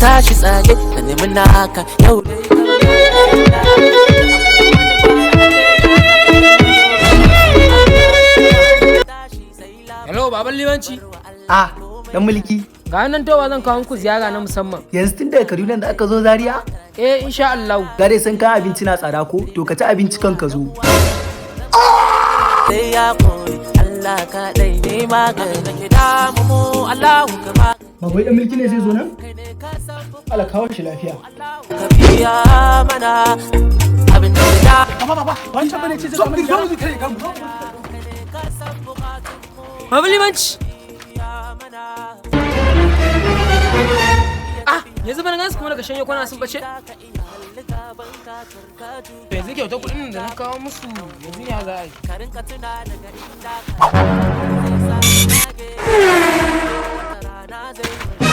Tashi tsaye ka nemi naka yau dai. Hello, baban limanci. Ah, dan mulki. Ga nan towa zan kawo muku ziyara na musamman. Yanzu tun daga Kaduna da aka zo Zaria? Eh, insha Allah. Gare sun kayan abinci na tsada ko? To ka ci abinci kan ka zo. Sai ya kori Allah kaɗai ne magani da ke damu mu, Allahu ka ba. Ba wai dan mulki ne zai zo nan? Allah kawo shi lafiya. Ka biya mana abin da ke da Baba, baba, wancan bane ce zai zo mu kare kan. Baban limanci. Ah, yanzu ban gansu kuma daga shanye kwana sun bace. Yanzu kyauta kuɗin da na kawo musu, yanzu ya za a yi? Ka rinka tuna daga inda ka zai sa ka dage, wata rana zai